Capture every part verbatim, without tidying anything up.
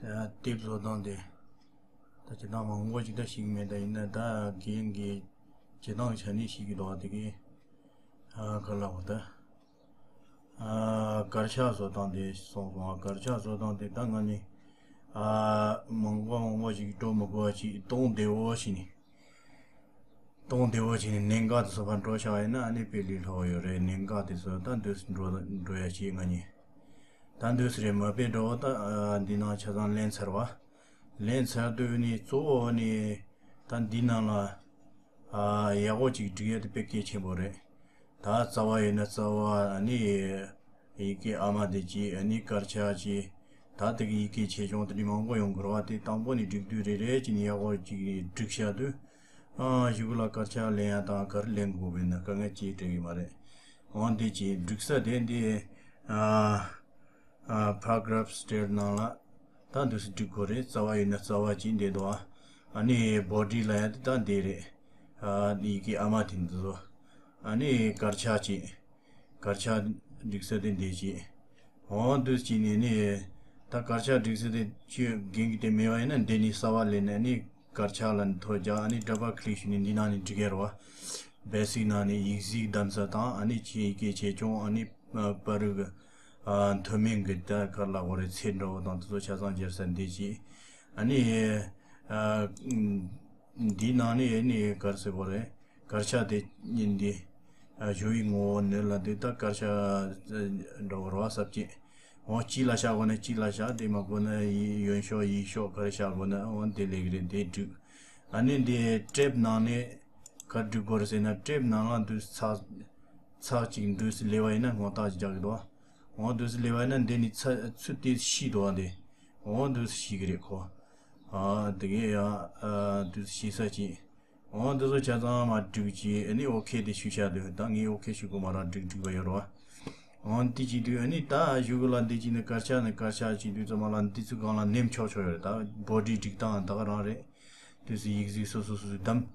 ད་དེབ་བཟོ་སྟངས་དེ་ད་ཇི་ལྟར་མང་པོ་ཅིག་ད་ཤེས་ཀྱི་མེད། ད་ཡིན་ན་ད་རྒན་གྱི་བྱེད་སྟངས་ཆ་ནས་ཤེས་ཀྱི་འདུག་དེ་གི་ཨ་ག་ལ་བ་ད་ཨ་དཀར་ཆག་བཟོ་སྟངས་དེ་སོང་སོང་། ཨ་དཀར་ཆག་བཟོ་སྟངས་དེ་ད་ང་ནི་ཨ་མང་པོ་མང་པོ་ཅིག་སྤྲོ་མི་དགོས་པ་ཅིག་སྟོང་བདེ་བོ་ཞིག་ནི། སྟོང་བདེ་བོ་བྱས་ནས་གནད་འགག་དེ་ཚོ་ཕར་འགྲོ་བྱ་བ་ཡིན་ན་ཨ་ནི་དཔེ་ལས་སླ་བོ་ཡོད་རེད། གནད་འགག་དེ་ཚོ་ད་འདུག་སེ་འགྲོ་འགྲོ་ཡ་བྱེད་ང་གཉིས། ད་འདུག་སེ་རེད་མ་དཔེ་འགྲོ་བ་ད་ཨ་འདི་ནང་ཆ་ཚང་ལེན་ཚར་བ། ལེན་ཚར་དུས་ནི་གཙོ་བོ་ནི་ད་འདི་ནང་ལ་ཨ་ཡག་པོ་ཅིག་སྒྲིག་ཡ་དེ་དཔེ་གལ་ཆེན་པོ་རེད། ད་རྩ་བ་ཡོད་ན་རྩ་བ། ཨ་ནི་ཡི་གེ་ཨ་མ་དེ་གཅིག་ཨ་ནི་དཀར་ཆག་གཅིག་ད་དེ་གི་ཡི་གེ་ཆེ་ཆུང་དེ་འདྲ་མང་པོ་ཡོང་གི་རེད་བ། དེ་དང་པོ་ནས་སྒྲིག་དུས་རེ་རེ་གཅིག་ནས་ཡག་པོ་གཅིག་སྒྲིག་བྱ་དུས། ཨ་གཞུག་ལ་དཀར་ཆག་ལེན་ཡ་དང་ག་རེ་ལེན་དགོས་པའི་ན་དཀའ་ངལ་ཅིག་འཕྲད་ཀྱི་མ་རེད། འོ་འདི་གཅིག་སྒྲིག་ས་དེ་འདི་ཨ་ཨ་paragraph style ནང་ལ་ད་འདུག་སེ་སྒྲིག་དགོས་རེད། རྩ་བ་ཡོད་ན་རྩ་བ་གཅིག་འདི་འདུག་ཨ་ནི་body ལ་ཡ་དེ་ད་འདི་རེད། ཨ་ཡི་གེ་ཨ་མ་དེ་འདི་ཚོ། ཨ་ནི་དཀར་ཆག་གཅིག་དཀར་ཆག་སྒྲིག་ས་དེ་འདི་གཅིག་འོ་འདུག་སེ་བྱས་ནས་ནི་ད་དཀར་ཆག་སྒྲིག་ས་དེ་ཁྱོད་རྒན་གྱི་དེ་མེད་པ་ཡིན་ན་འདི་ནས་གསར་པ་ལེན་ནས་ནི་དཀར་ཆག་ལ་ཐོ་རྒྱག་ཨ་ནི་double click ཞུས་ནས་འདི་ནང་ནས་འབྲི་གི་རེད་བ། basic ནང་ནས་ཡིག་གཟུགས་གདམ་ས་དང་ཨ་ནི་ཆེ་ཡི་གེ་ཆེ་ཆུང་ཨ་ནི་པར་རིས་ཨ་མཐོ་དམན་གྱི་ད་ག་རེ་ལབ་དགོས་རེད། ཚད་འདྲ་བོ་དང་དེ་ཚོ་ཆ་ཚང་སྦྱར་ས་འདི་གཅིག་ཨ་ནི་ཨ་འདི་ནང་ནས་ཨ་ནི་ག་རེ་ཟེར་དགོས་རེད། དཀར་ཆག་དེ་གཉིས་འདི་ཨ་ཞུ་བའི་ངོ་བོ་ནི་ལ་འདི་ད་དཀར་ཆག་འདྲ་བོ་རེད་བ། ས་བཅད་འོ་གཅིག་ལ་བཞག་དགོས་ན་གཅིག་ལ་བཞག་དེ་མ་དགོས་ན་ཡི་གཡོན་ཕྱོགས་གཡས་ཕྱོགས་ག་རེ་བཞག་དགོས་ན་འོ་དེ་ལེགས་རེད། དེ་འགྲིག་ཨ་ནི་འདི་ཊེབ་ནང་ནས་ག་རེ་འགྲིག་དགོས་རེད་ཟེར་ན་ཊེབ་ནང་ལ་འདུག་ཚགས་ཚགས་ཅིག་འདུག་སེ་ལེ་བ་ཡིན་ན་སྔོ་རྟགས་ཅིག་རྒྱག་གི་འདུག་འོ་འདུག་སེ་ལེ་བ་ཡིན་ན་འདི་ནི་ཚ་ཚུར་དེ་ཤི་འདུག་བ། འདི་འོ་འདུག་སེ་ཤི་གི་རེད་ཁོ། ཨ་དེ་གས་ཡ་ཨ་འདུག་སེ་ཤི་ས་ཅིག་འོ་འདི་ཚོ་ཆ་ཚང་མ་སྒྲིག་ཅིག་ཨ་ནི་ཨོ་ཁེ་དེ་ཞུ་བྱ་འདུག་ད་ངས་ཨོ་ཁེ་ཞུ་དགོས་མ་རག་སྒྲིག་སྒྲིག་པ་ཡོད་རེད་བ། འོ་འདི་ཅིག་དུས་ཨ་ནི་ད་གཞུག་གུ་ལ་འདི་ཅིག་ནི་དཀར་ཆག་ནི་དཀར་ཆག་ཅིག་དུས་ཙམ་པ་ལ་འདི་ཚོ་སྒང་ལ་ནེམ་ཆོག་ཆོག་ཡོད་རེད། ད་བོ་ཌི་སྒྲིག་སྟངས་ད་ག་རང་རེད། དུས་སུ་ཡིག་གཟུགས་སོ་སོ་སོ་སོ་བདམས།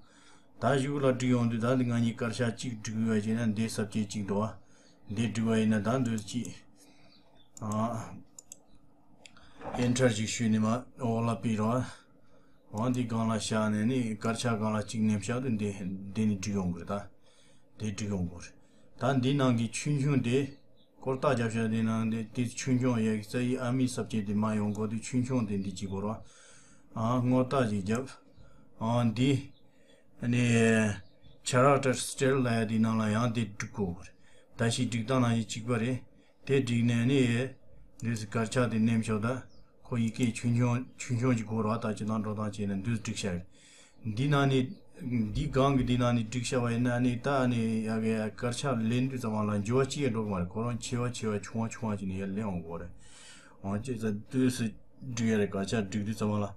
ད་གཞུག་གུ་ལ་སྒྲིག་ཡོང་དུས་ད་འདི་ང་གཉིས་དཀར་ཆག་གཅིག་སྒྲིག་ཡོད་བྱས་ན་འདི་ས་བཅད་གཅིག་འདུག་བ། འདི་སྒྲིག་པ་ཡིན་ན་ད་འདི་གཅིག་ཨ་ཨེན་ཊར་ཅིག་ཞུས་ནས་མ་འོག་ལ་ཕུད་རོགས། འོ་འདི་སྒང་ལ་བཞག་ནས་ནི་དཀར་ཆག་སྒང་ལ་གཅིག་ནེམ་བཞག་དུས་འདི་འདི་ནི་འགྲིག་ཡོང་གི་རེད་ད། དེ་འགྲིག་ཡོང་གི་རེད། ད་འདི་ནང་གི་ཆུང་ཆུང་དེ་སྐོར་རྟགས་རྒྱབ་བཞག་དེ་ནང་དེ་དེ་ཆུང་ཆུང་ཡ་གི་རྩ་ཡི་ཨ་མའི་ས་བཅད་དེ་མ་ཡོང་གོ་དུས་ཆུང་ཆུང་དེ་འདི་གཅིག་བོར་བ། ཨ་སྔོ་རྟགས་ཅིག་རྒྱབ། ཨ་འདི་ཨ་ནི་character style ལབ་ཡ་དེ་ནང་ལ་ཡང་དེ་འགྲིག་གོ་གི་རེད། ད་ཞིག་སྒྲིག་སྟངས་ནང་བཞིན་གཅིག་པ་རེད། དེ་བསྒྲིགས་ནས་ནི། འདི་སུ་དཀར་ཆག་དེ་ནེམ་ཤོག་ད། ཁོ་ཡི་གེ་ཆུང་ཆུང་ཆུང་ཆུང་ཅིག་གོ་ར་ད་ཅི་ནང་འགྲོ་སྟངས་བྱས་ནས་འདུག་སྒྲིག་བྱ་ཡོད། འདི་ནང་ནི། འདི་སྒང་གི་འདི་ནང་ནི་སྒྲིག་བྱ་བ་ཡིན་ན་ནི་ད་ནི་ཡ་གི་དཀར་ཆག་ལེན་དུས་ཙམ་པ་ལ་འགྱུར་བ་ཅི་ཡང་འགྲོ་གི་མ་རེད། ཁོ་རང་ཆེ་བ་ཆེ་བ་ཆུང་བ་ཆུང་བ་ཅིག་ནི་ཡར་ལེན་འོང་གི་རེད། འོང་ཅི་ཙ་འདུག་སུ་སྒྲིག་ཡ་རེད། དཀར་ཆག་སྒྲིག་དུས་ཙམ་པ་ལ།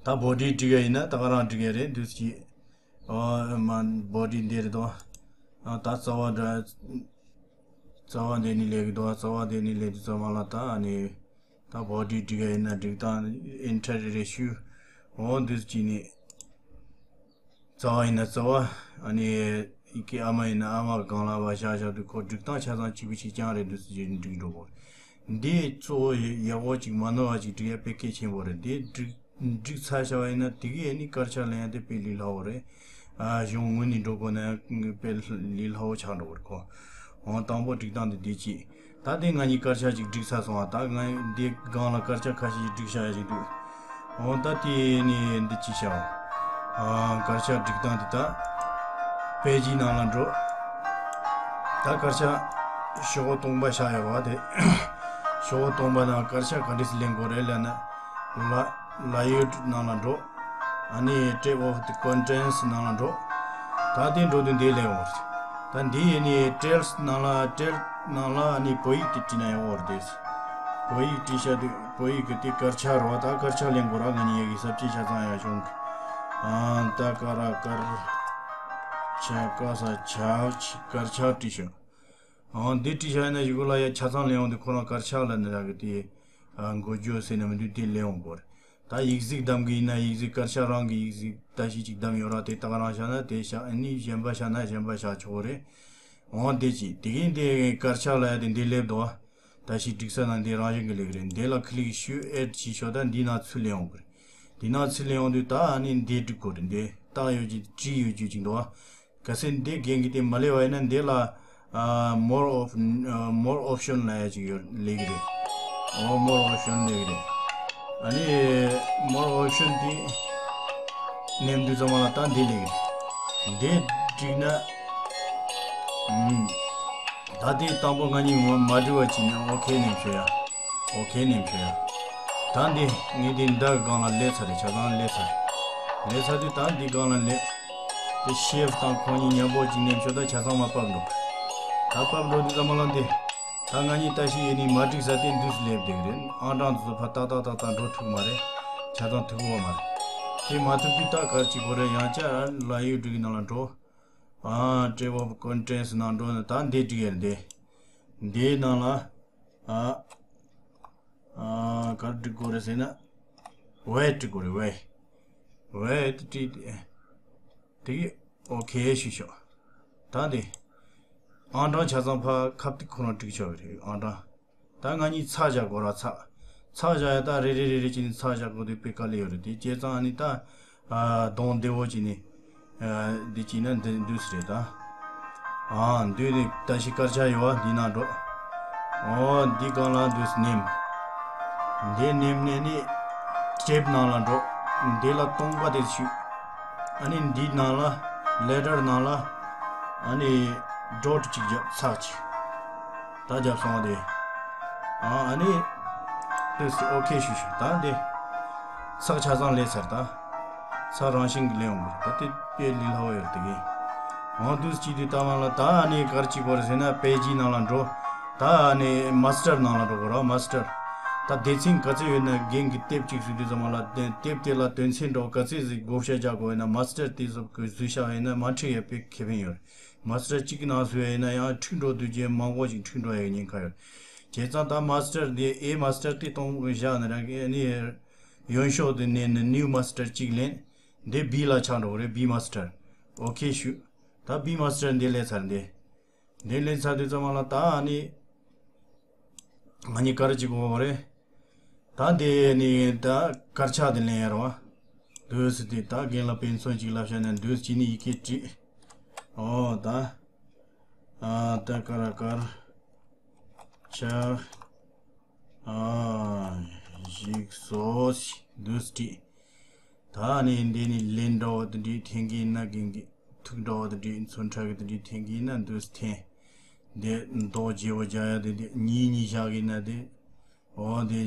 ད་བོ་ཌི་སྒྲིག་ཡ་ཡིན་ན་ད་ག་རང་སྒྲིག་ཡ་རེད་འདུག་སུ་ཅི། ཨོ་མ་བོ་ཌི་འདི་རེད་དོ། ཨ་ད་རྩ་བ་འདྲ། རྩ་བ་འདི་ནི་ལས་ཀྱི་འདུག་རྩ་བ་འདི་ནི་ལས་དུས་ཙམ་པ་ལ་ད་ནི། ད་བོ་ཌི་སྒྲིག་ཡ་ཡིན་ན་སྒྲིག་སྟངས་ཨེན་ཊར་རེ་རེ་ཞུ། འོ་འདི་ཅི་ནི། རྩ་བ་ཡིན་ན་རྩ་བ། ཨ་ནི། ཡི་གེ་ཨ་མ་ཡིན་ན་ཨ་མ་གང་ལ་བ་ཤ་ཤ་དུ་ཁོ་སྒྲིག་སྟངས་ཆ་ཚང་གཅིག་པུ་ཞིག་རྐྱང་རེད་འདུག་ཟེར་གྱི་སྒྲིག་འགྲོ་གོ། འདི་གཙོ་བོ་ཡག་པོ་ཅིག་མ་ནོར་བ་ཅིག་སྒྲིག་ཡ་དཔེ་གལ་ཆེན་པོ་རེད། འདི་སྒྲིག་སྒྲིག་ཚར་བྱ་བ་ཡིན་ན་དེ་གི་ཨ་ནི་དཀར་ཆག་ལེན་ཡ་དེ་དཔེ་ལས་སླ་བོ་རེད། ཨ་གཞུང་ངོས་ནས་འགྲོ་དགོས་ན་དཔེ་ལས་སླ་བོ་ཆགས་འགྲོ་གི་རེད་ཁོ། འོང་དང་པོ་སྒྲིག་སྟངས་དེ་འདི་གཅིག་ད་དེ་ང་གཉིས་དཀར་ཆག་ཅིག་སྒྲིག་ཚར་སོང་བ། ད་ང་འདི་སྒང་ལ་དཀར་ཆག་ཁ་ཤས་ཤིག་སྒྲིག་བཞག་ཡ་ཅིག་འདུག་འོང་ད་དེ་ནི་འདི་ཅི་བྱ་བ། ཨ་དཀར་ཆག་སྒྲིག་སྟངས་འདི་ད། དཔེ་ཆའི་ནང་ལ་འགྲོ། ད་དཀར་ཆག་ཤོག་སྟོང་པ་བཞག་ཡོད་རེད་བ་དེ། ཤོག་སྟོང་པ་ནང་དཀར་ཆག་ག་འདྲས་སེ་ལེན་དགོས་རེད་ལབ་ན། ལ་ལ་ཡོད་ནང་ལ་འགྲོ། ཨ་ནི་table of the contents ནང་ལ་འགྲོ། ད་དེ་འགྲོ་དུས་འདི་ལས་འོར། ད་འདི་ཡིན་ནི་ཊེལ་སི་ནང་ལ་ཊེལ་ནང་ལ་ཨ་ནི་བོད་ཡིག་དེ་བྲིས་ན་ཡང་འོར་དེ། བོད་ཡིག་བྲིས་བྱ་དུས་བོད་ཡིག་གི་དེ་དཀར་ཆག་རོ། ད་དཀར་ཆག་ལེན་དགོས་ར། ང་ནི་ཡ་གི་ས་བཅད་ཆ་ཚང་ཡ་བྱུང་གི། ཨང་ད་ཀ་ར་དཀར། ཆ་ཀ་ས་ཆག་ཆི་དཀར་ཆག་བྲིས་ཤོག་ཨང་འདི་བྲིས་བྱ་ཡིན་ན་ཡི་གུ་ལ་ཡ་ཆ་ཚང་ལེན་འོང་དུས་ཁོ་རང་དཀར་ཆག་ལ་ནི་ར་གི་དེ། ཨ་འགོ་བརྗོད་ཟེར་ན་མི་འདུག་དེ་ལེན་འོང་དགོས་རེད། ད་ཡིག་གཟུགས་བདམས་གི་ཡིན་ན་ཡིག་གཟུགས་དཀར་ཆག་རང་གི་ཡིག་གཟུགས་ད་ཞིག་ཅིག་བདམས་ཡོད་ར། དེ་ད་ག་རང་བཞག་ན་དེ་བཞག་ཨ་ནི་གཞན་པ་བཞག་ན་གཞན་པ་བཞག་ཆོག་གི་རེད། འོང་དེ་ཅི་དེ་གིན་དེ་དཀར་ཆག་ལ་ཡ་དེ་འདི་སླེབས་འདུག་ད་ཞིག་སྒྲིག་ས་ནང་འདི་རང་བཞིན་གྱི་ལེགས་རེད། འདི་ལ་ཀི་ལིག་ཞུ་ཨེ་ཌི་བྱེད་ཤོག་ད་འདི་ན་ཚུར་སླེབས་ཡོང་གི་རེད། འདི་ན་ཚུར་སླེབས་ཡོང་དུས་ད་ཨ་ནི་འདི་སྒྲིག་དགོས་རེད། འདི་ད་ཡོད་ཀྱི་བྲིས་ཡོད་རྒྱུ་ཅིག་འདུག་བ། གལ་སྲིད་འདི་རྒན་གྱི་དེ་མ་སླེབས་པ་ཡིན་ན་འདི་ལ་ཨ་more of ཨ་more option ལབ་ཡ་ཅིག་ཡོད་ལེགས་རེད། ཨོ་more option ལེགས་རེད། ཨ་ནི་more option དེ་ནེམ་དུས་ཙམ་པ་ལ་ད་འདི་ལེགས་རེད། འདི་བསྒྲིགས་ན་ཨུམ། ད་དེ་དང་པོ་ང་གཉིས་མ་མ་འགྲིག་པ་བྱས་ནས་ཨོ་ཁེ་ནེམ་ཤོག་ཡ། ཨོ་ཁེ་ནེམ་ཤོག་ཡ། ད་འདི་ངས་འདི་འདི་སྒང་ལ་སླེབས་ཚར་རེད། ཆ་ཚང་སླེབས་ཚར་རེད། སླེབས་ཚར་དུས་ད་འདི་སྒང་ལ་སླེབས། དེ་ཤེབ་དང་ཁོང་གཉིས་མཉམ་པོ་ཅིག་ནེམ་ཤོག་ད་ཆ་ཚང་མ་ཕབ་འགྲོ། ད་ཕབ་འགྲོ་དུས་ཙམ་པ་ལ་འདི། ད་ང་གཉིས་ལྟ་ཞིག་ཡེ་ནི་མ་འགྲིག་ས་དེ་འདུས་སུ་སླེབས་བསྡད་ཀྱི་རེད། ཨང་གྲངས་འདི་ཚོ་ཕར་ཏག་ཏག་ཏག་ཏག་འགྲོ་ཐུབ་མ་རེད། ཆ་ཚང་ཐུབ་ཀྱི་ཡོད་མ་རེད། དེ་མ་ཐུབ་དུས་ད་ག་རེ་བྱེད་དགོས་རེད། ཡང་བསྐྱར་ལ་ཡུ་སྒྲིག་གི་ནང་ལ་འགྲོ། ཨ་ཊེབ་ཨོཕ་ཀོན་ཊེན་སི་ནང་འགྲོ་ནས་ད་འདི་སྒྲིག་ཡ་རེད། འདི་འདིའི་ནང་ལ་ཨ་ཨ་ག་རེ་སྒྲིག་དགོས་རེད་ཟེར་ན། ཝེ་སྒྲིག་དགོས་རེད། ཝེ་ཝེ་དེ་བྲིས་ཏེ། དེ་གི་ཨོ་ཁེ་ཞུས་ཤོག་ད་འདི་ཨང་གྲངས་ཆ་ཚང་ཕར་ཁ་གཏད་ཁོ་རང་སྒྲིག་ཆོག་གི་རེད། ཨང་གྲངས། ད་ང་གཉིས་ཚགས་བཞག་དགོས་ར། ཚགས་ཚགས་བཞག་ཡ་ད་རེ་རེ་རེ་རེ་བྱས་ནས་ཚགས་བཞག་དགོས་དུས་དཔེ་དཀའ་ལས་ཡོད་རེད། དེ་བྱས་ཙང་ཨ་ནི་ད་ཨ་གདོང་བདེ་བོ་བྱས་ནས་ཨ་འདི་བྱས་ན་འདི་འདུས་སུ་རེད་ད། ཨ་འདུས་ནས་ད་ཞིག་དཀར་ཆག་ཡོད་བ། འདི་ནང་འགྲོ། ཨོ་འདི་སྒང་ལ་འདུས་སུ་ནེམ། འདི་ནེམ་ནས་ནི་ཊེབ་ནང་ལ་འགྲོ། འདི་ལ་སྟོང་པ་དེ་ཞུ། ཨ་ནི་འདི་ནང་ལ་ལེ་ཊར་ནང་ལ་ཨ་ནི་ཌོཊ་གཅིག་བརྒྱབ། ཚགས་གཅིག་ད་རྒྱབ་སོང་བ་དེ། ཨ་ཨ་ནི་ཏོག་ཙམ་ཨོ་ཁེ་ཞུ་ཞུ། ད་འདི་ཚགས་ཆ་ཚང་སླེབས་ཚར། ད་ཚགས་རང་བཞིན་གྱིས་སླེབས་ཡོང་གི་རེད། ད་དེ་དཔེ་ལས་སླ་བོ་ཡོད་དེ་གི། འོ་འདུག་སེ་བྱེད་དུས་ད་མ་ལ་ད་ཨ་ནི་ག་རེ་བྱེད་དགོས་རེད་ཟེར་ན་པེ་ཇི་ནང་ལ་འགྲོ། ད་ཨ་ནི་མ་སི་ཊར་ནང་ལ་འགྲོ་དགོས་རེད། མ་སི་ཊར། ད་སྡེ་ཚན་ག་ཚོད་ཡོད་ན་རྒན་གྱིས་དེབ་གཅིག་བཟོས་དུས་ཙམ་པ་ལ་དེ་དེབ་དེ་ལ་དོན་ཚན་འདྲ་བོ་ག་ཚོད་ཟིག་བགོ་བཤའ་རྒྱག་དགོས་ཡོད་ན་མ་སི་ཊར་དེ་ཚོ་གི་བཟོས་བཞག་ཡོད་ན་མ་འཁྲིད་ཡ་དཔེ་ཁེ་ཕན་ཡོད་རེད། མ་སི་ཊར་གཅིག་གི་ནང་བཟོས་ཡ་ཡིན་ན་ཡང་འཁྲུག་འགྲོ་དུས་རྗེས་མང་པོ་ཞིག་འཁྲུག་འགྲོ་ཡ་ཡི་ཉེན་ཁ་ཡོད། བྱས་ཙང་ད་མ་སི་ཊར་དེ་ཨེ་མ་སི་ཊར་དེ་གཏོང་བཞག་ནི་རང་གི་ཨ་ནི་ཡོན་ཤོག་དེ་ནས་ནི་ནིའུ་མ་སི་ཊར་གཅིག་ལེན། འདི་བི་ལ་ཆགས་འགྲོ་གི་རེད། བི་མ་སི་ཊར། ཨོ་ཁེ་ཞུ། ད་བི་མ་སི་ཊར་འདི་ལེན་ཚར། འདི་འདི་ལེན་ཚར་དུས་ཙམ་པ་ལ་ད་ཨ་ནི་ང་གཉིས་ག་རེ་བྱེད་དགོས་རེད། ད་འདི་ནི་ད་དཀར་ཆག་འདི་ལེན་ཡ་རེད་བ། འདུག་སེ་དེ་ད་རྒན་ལགས་དཔེ་མཚོན་ཅིག་ལབ་བཞག་ན་འདུག་སེ་བྱས་ནས་ཡི་གེ་བྲིས། ཨོ་ད་ཨ་ད་དཀར་དཀར་ཆག་ཨ་ཞིག་སོ་ཞིག་འདུག་སེ་བྲིས། ད་ནི་འདི་ནི་ལན་འདྲ་བོ་དེ་འདྲའི་འཐེན་གྱི་ཡིན་ན། རྒན་གྱི་ཐུག་འདྲ་བོ་དེ་འདྲའི་ཚོན་ཁྲ་གི་དེ་འདྲའི་འཐེན་གྱི་ཡིན་ན་འདུག་སེ་འཐེན། འདི་མདོག་བརྗེ་བོ་རྒྱག་ཡ་དེ་འདི་གཉིས་གཉིས་བཞག་གི་ཡིན་ན་དེ། འོ་དེ་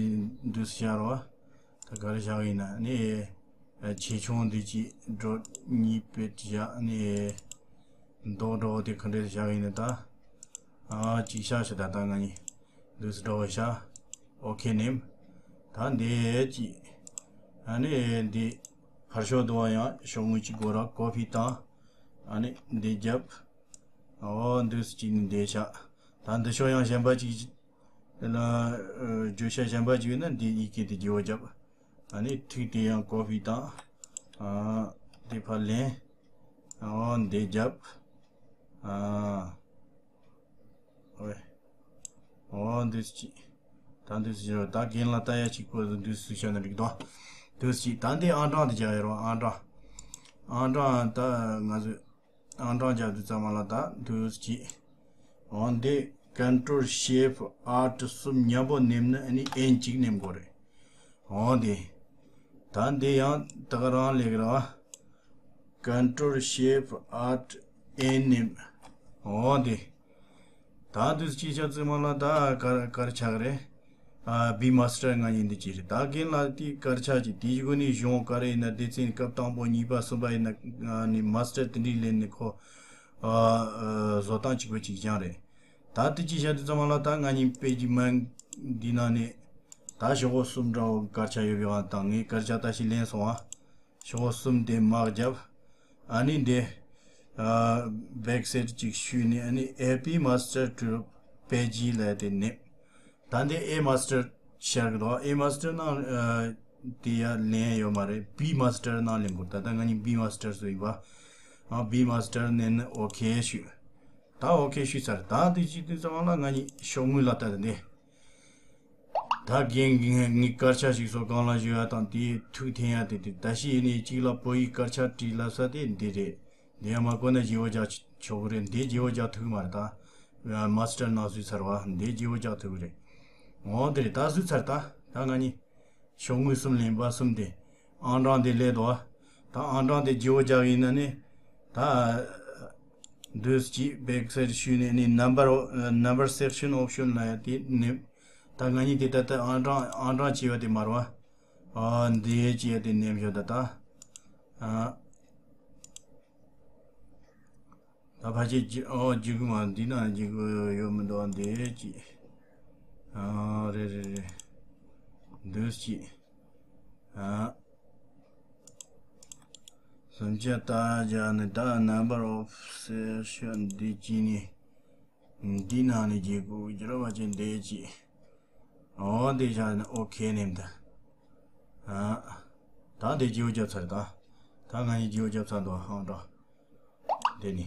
འདུག་སེ་བཞག་རོགས། ད་ག་རེ་བཞག་གི་ཡིན་ན་ནི་ཆེ་ཆུང་འདི་གཅིག་འགྲོ་གཉིས་པོ་བཞག་ནི། མདོག་འདྲ་བོ་དེ་ག་འདྲས་བཞག་གི་ཡིན་ན་ད། ཨ་གཅིག་བཞག་ཤི། ད་ད་ང་གཉིས་འདུག་སེ་འདྲ་བོ་བཞག་ཨོ་ཁེ་ནེམ། ད་འདི་གཅིག་ཨ་ནི་འདི་ཕར་ཕྱོགས་འདི་བ་ཡང་ཤོག་ངོས་གཅིག་དགོས་ར། ཀོ་པི་བཏང་། ཨ་ནི་འདི་རྒྱབ། ཨོ་འདུག་སེ་གཅིག་ནི་འདི་བཞག་ད་འདི་ཕྱོགས་ཡང་གཞན་པ་གཅིག་ལ་བརྗོད་བྱ་གཞན་པ་གཅིག་ཡོད་ན་འདི་ཡི་གེ་དེ་བརྗེ་བོ་རྒྱབ། ཨ་ནི་ཐིག་དེ་ཡང་ཀོ་པི་བཏང་། ཨ་འདི་ཕར་ལེན། ཨོ་འདི་རྒྱབ། ཨ་ཨོ་ཨོ་འདུག་སེ་གཅིག་ད་འདུག་སེ་བྱས་ད་རྒན་ལགས་ལྟ་ཡ་གཅིག་པོ་འདུག་སེ་བྱས་ན་འགྲིག་དོ། འདུག་སེ་གཅིག་ད་འདི་ཨང་གྲངས་དེ་རྒྱག་ཡ་རོགས། ཨང་གྲངས། ཨང་གྲངས་ད་ང་ཚོས་ཨང་གྲངས་རྒྱག་དུས་ཙམ་པ་ལ་ད་འདུག་སེ་གཅིག་འོ་འདི་ཀོན་ཊོལ་ཤིཕ་ཨལ་ཊི་གསུམ་མཉམ་པོ་ནེམ་ན་ཨ་ནི་ཨེན་གཅིག་ནེམ་དགོས་རེད། འོ་འདི། ད་འདི་ཡང་ད་ག་རང་ལེགས་ར། ཀོན་ཊོལ་ཤིཕ་ཨལ་ཊི་ཨེན་ནེམ། འོ་འདི། ད་འདི་ཅི་ཆ་ཙི་མ་ལ་ད་དཀར་དཀར་ཆག་རེད། ཨ་བི་མ་སི་ཊར་ང་གཉིས་འདི་ཅི་རེད། ད་རྒན་ལགས་དེ་དཀར་ཆག་ཅིག་དེ་གཞུག་ནས་གཞུང་ག་རེ་ཡིན་ན་སྡེ་ཚན་སྐབས་དང་པོ་གཉིས་པ་གསུམ་པ་ཡིན་ན་ནི་མ་སི་ཊར་དེ་འདྲའི་ལེན་ནས་ཁོ་ཨ་ཨ་བཟོ་སྟངས་གཅིག་པ་གཅིག་རྐྱང་རེད། ད་དེ་ཅི་བྱ་དུས་ཙམ་པ་ལ་ད་ང་གཉིས་དཔེ་གཅིག་མ་འདི་ནང་ནས་ད་ཞོག་གོ་གསུམ་འདྲ་བོ་དཀར་ཆག་ཡོད་པའི་དབང་དང་ངས་དཀར་ཆག་ད་ཞིག་ལེན་སོང་ཨ། ཞོག་གོ་གསུམ་དེ་མར་བརྒྱབ། ཨ་ནི་འདི་ཨ་བེག་སེལ་གཅིག་གཞུས་ནས་ཨ་ནི་ཨེ་པི་མ་སི་ཊར་ཊུ་པེ་ཇི་ལབ་དེ་ནེམ། ད་འདི་ཨེ་མ་སི་ཊར་ཤར་གི་འདུག་ཨེ་མ་སི་ཊར་ནང་ཨ་དེ་ཡ་ལེན་ཡོད་མ་རེད། བི་མ་སི་ཊར་ནང་ལེན་དགོས། ད་ལྟ་ང་གཉིས་བི་མ་སི་ཊར་བཟོས་ཡིན་པ། ཨ་བི་མ་སི་ཊར་ནས་ནི་ཨོ་ཁེ་ཞུས། ད་ཨོ་ཁེ་ཞུས་ཚར། ད་དེ་ཅི་དུས་ཙམ་པ་ལ་ང་གཉིས་ཤོག་ངོས་ལ་ལྟ་དེ་འདི། ད་རྒན་ངའི་སྐར་ཆ་ཞིག་སོགས་གང་ལ་བཞུགས་ཡ་དང་དེའི་ཐུགས་འཐེན་ཡ་དེ་དེ་ད་ཤི་ཡིན་ནས་གཅིག་ལ་བོད་ཡིག་སྐར་ཆ་བྲིས་ལབ་ས་དེ་འདི་རེད། འདི་ཡང་མ་གོ་ན་བརྗེ་བོ་རྒྱག་ཆོག་གི་རེད། འདི་བརྗེ་བོ་རྒྱག་ཐུབ་ཀྱི་མ་རེད་ད། མ་སི་ཊར་ནང་བཟོས་ཚར་བ་འདི་བརྗེ་བོ་རྒྱག་ཐུབ་ཀྱི་རེད། འོ་དེ་རེད། ད་བཟོས་ཚར་ད། ད་ང་གཉིས་ཤོག་ངོས་གསུམ་ལེན་པ་གསུམ་དེ་ཨང་གྲངས་དེ་ལས་དོ། ད་ཨང་གྲངས་དེ་བརྗེ་བོ་རྒྱག་ཡིན་ན་ནི་ད་འདུས་ཀྱི་བེག་སེར་ཤུ་ནས་ནི་number number section option ལ་ཡ་དེ་ནི་ད་ང་གཉིས་དེ་ད་ལྟ་ཨང་གྲངས་ཨང་གྲངས་བྱས་པ་དེ་མ་རེད་བ། ཨ་འདི་བྱས་དེ་ནེམ་ཤོག་ད་ད། ཨ། ད་ཕལ་ཆེར་ཇི་ཨོ་ཇི་གུ་མ་འདི་ན་ཇི་གུ་ཡོད་མི་འདུག་འདི་ཅི། ཨ་རེ་རེ་རེ། འདུས་ཅི། ཨ། སུམ་ཆ་ད་བྱས་ནས་ད་number of session འདི་ཅི་ནི། འདི་ནང་ནས་ཇི་གུ་ཇི་ར་བ་ཅན་འདི་ཅི། ཨོ་འདི་བྱས་ནས་ཨོ་ཁེ་ནེམ་ད། ཨ། ད་འདི་ཇི་བོ་རྒྱབ་ཚར་ད། ད་ང་གཉིས་ཇི་བོ་རྒྱབ་ཚར་འདུག་ཨང་གྲངས། དེ་ནི།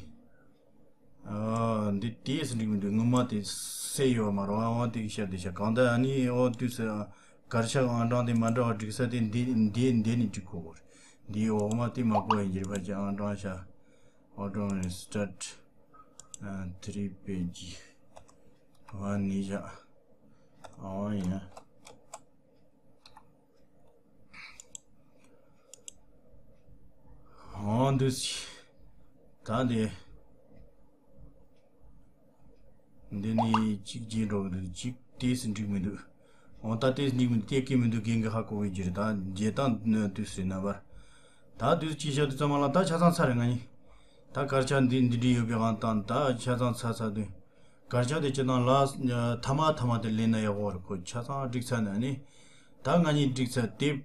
ཨ། འདི་ཏོག་ཙམ་འགྲིག་མི་འདུག་སྔོན་མ་དེ་སེ་ཡོད་མ་རེད་བ། དེ་ཤ་དེ་ཤ་གང་ལྟར་ཨ་ནི་ཨོ་དུས་སུ་གར་ཤག་ཨང་གྲངས་དེ་མ་འདྲ་བ་འགྲིག་ས་དེ་འདི་འདི་འདི་ནི་འགྲིག་གོ་གོ་རེད། འདི་འོག་མ་དེ་མ་གོ་ཡིན་གྱི་རེད་པ། ཅི་ཨང་གྲངས་ཤ་ཨོ་ཏོ་མེ་ཊིག་སི་ཊར་ཊི་ཐི་རི་པེ་ཇི་ཝན་ནི་ཤ་ཨོ་ཡིན། ཨོ་འདུས། ད་འདི། འདི་ནི་གཅིག་བརྗེད་འགྲོ་གི་འདུག་གཅིག་ཏོག་ཙམ་འགྲིག་མི་འདུག་འོ་ད་ཏོག་ཙམ་འགྲིག་མི་འདུག་སྟེགས་ཀྱི་མི་འདུག་རྒན་གྱིས་ཧ་གོ་གི་འགྱུར། ད་བརྗེད་སྟངས་ནི་དུས་སུ་རེད་ན་བར། ད་དུས་ཅི་བྱ་དུས་ཙམ་མ་ལ་ད་ཆ་ཚང་ཚར་རེད་ང་གཉིས། ད་སྐར་ཆ་འདི་འདི་འདྲ་ཡོད་པའི་དབང་དང་ད་ཆ་ཚང་ཚར་ཚར་དུས། སྐར་ཆ་དེ་སྤྱིར་བཏང་ལ་ཐ་མ་ཐ་མ་དེ་ལེན་ན་ཡག་པོ་རེད། ཁོ་ཆ་ཚང་འགྲིག་ཚར་ན་ནི། ད་ང་གཉིས་འགྲིག་ཚར་དེབ་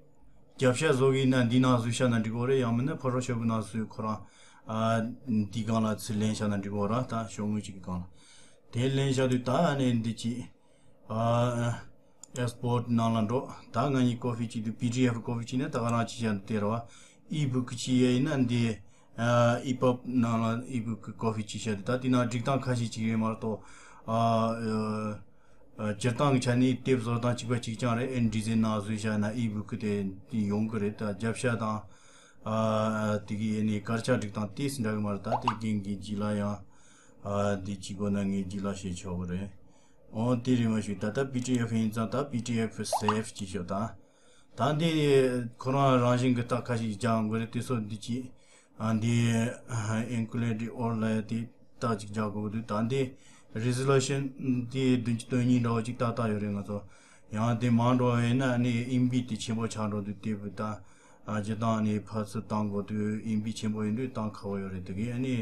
རྒྱབ་ཤ་བཟོ་གི་ཡིན་ན་འདི་ནང་བཟོས་བཞག་ན་འགྲིག་གོ་རེད། ཡང་མིན་ན་ཕོ་ཊོ་ཤོབ་ནང་བཟོས་ཁོ་རང་ཨ་འདི་སྒང་ལ་ཚུར་ལེན་བཞག་ན་འགྲིག་གོ་ར། ད་ཤོག་ངོས་གཅིག་གི་སྒང་ལ་དེ་ལེན་བཞག་དུས་ད་ཨ་ནི་འདི་གཅིག་ཨ་ཨེག་སི་པོར་ཊི་ནང་ལ་འགྲོ། ད་ང་གཉིས་ཀོ་པི་གཅིག་དུ་པི་ཌི་ཨེཕ་ཀོ་པི་གཅིག་ནས་ད་ག་རང་གཅིག་བཞག་འདི་དེ་ར་བ། ཨི་བུག་གཅིག་ཡས་ཡིན་ན་འདི་ཨ་ཨི་པབ་ནང་ལ་ཨི་བུག་གི་ཀོ་པི་གཅིག་བཞག་དུས་ད་དེ་ནང་སྒྲིག་སྟངས་ཁ་ཤས་གཅིག་རེད་མ་གཏོགས་ཨ། སྤྱིར་བཏང་གི་ཆ་ནས་དེབ་བཟོ་སྟངས་གཅིག་པ་གཅིག་རྐྱང་རེད། ཨེན་ཌི་ཟའིན་ནང་བཟོས་བཞག་ན་ཨི་བུག་གི་དེ་ཡོང་གི་རེད། ད་རྒྱབ་ཤ་དང་ཨ་དེ་གི་ཨ་ནི་དཀར་ཆག་སྒྲིག་སྟངས་ཏོག་ཙམ་འདྲ་གི་མ་རེད། ད་དེ་རྒན་གྱི་རྗེས་ལ་ཡང་ཨ་དེ་བྱེད་དགོས་ན་ངའི་རྗེས་ལ་བཤད་ཆོག་གི་རེད། འོ་དེ་རེད་མ་ཞུ། ད་ལྟ་པི་ཌི་ཨེཕ་ཡིན་ཙང་ད་པི་ཌི་ཨེཕ་སེབ་བྱེད་ཤོག་ད། ད་འདི་ཁོ་རང་རང་བཞིན་གྱི་རྟགས་ཁ་ཤས་སྦྱང་དགོས་རེད། དེ་ཚོ་འདི་ཅི། ཨ་འདི་ཨིན་ཀུ་ལེ་ཌི་ཨོར་ལ་ཡ་དེ་རྟགས་ཅིག་རྒྱག་དགོས་འདུག་ད་འདི་རི་ཛོ་ལུ་ཤན་དེ་བདུན་ཅུ་དོན་གཉིས་འདྲ་བོ་ཅིག་ཏག་ཏག་ཡོད་རེད། ང་ཚོ་ཡང་དེ་མང་འགྲོ་བ་ཡིན་ན་ཨ་ནི་ཨེམ་བི་དེ་ཆེན་པོ་ཆགས་འགྲོ་འདུག་དེ་བུ་ད་ཨ་སྤྱིར་བཏང་ཨ་ནི་ཕར་ཚུར་བཏང་དགོས་དུས་ཨེམ་བི་ཆེན་པོ་ཡིན་དུས་བཏང་ཁག་པོ་ཡོད་རེད། དེ་གི་ཨ་ནི་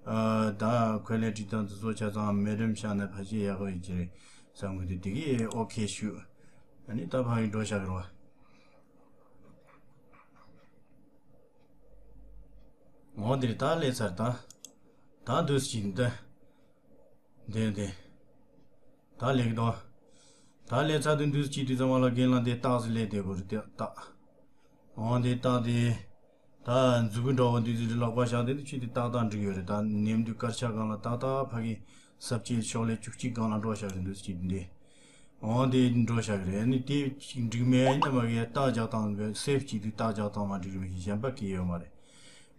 ཨ་ད་ཁོ་ལི་ཊི་དང་དེ་ཚོ་ཆ་ཚང་མེ་ཌམ་ཤ་ན་ཕལ་ཆེར་ཡག་པོ་ཡིན་གྱི་རེད་བསམ་གི་འདུག་དེ་གི་ཨོ་ཁེ་ཞུ། ཨ་ནི་ད་ཕ་གི་འགྲོ་བཞག་གི་རེད་བ། འོ་འདིར་ད་ལས་ཚར་ད། ད་འདུས་ཅིག་འདི། འདི་འདི། ད་ལེགས་དོ། ད་ལས་ཚར་དུས་འདུས་ཅིག་དུས་ཙམ་པ་ལ་རྒན་ལགས་འདི་རྟགས་སུ་ལས་བསྡད་དགོས་རེད་དེ་རྟགས། འོ་འདི་རྟགས་འདི། ད་མཛུ་གུ་འདྲ་བོ་འདི་ཚོ་ལག་པ་བཞག་དེ་འདི་ཆུ་དེ་ཏག་ཏག་འགྲིག་ཡོད་རེད། ད་ནེམ་དུས་དཀར་ཆག་སྒང་ལ་ཏག་ཏག་ཕ་གི་ས་བཅད་ཤོག་ལྷེ་བཅུ་གཅིག་སྒང་ལ་འགྲོ་བཞག་རེད་འདུས་ཅིག་འདི། འོ་དེ་འགྲོ་བཞག་གི་རེད། ཨ་ནི་དེ་ཅིག་འགྲིག་མེད་ཡིན་ན་མ་གི་རྟགས་རྒྱག་སྟངས་གི་སེབ་བྱེད་དུས་རྟགས་རྒྱག་སྟངས་མ་འགྲིག་རེད་མ་གཞི་གཞན་པ་གི་ཡོད་མ་རེད།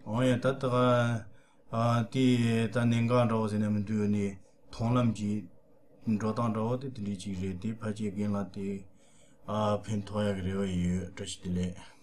འོ་ཡ་ད་ད་ག་ཨ་དེ་ད་གནད་འགག་འདྲ་བོ་ཟེར་ན་མི་འདུག་ཨ་ནི་མཐོང་ལམ་གྱི་འགྲོ་སྟངས་འདྲ་བོ་དེ་དེ་འདྲའི་ཅིག་རེད། དེ་ཕལ་ཆེར་རྒན་ལགས་དེ་ཨ་ཕན་ཐོགས་ཡག་གི་རེ་བ་ཡོད། བཀྲ་ཤིས་བདེ་ལེགས།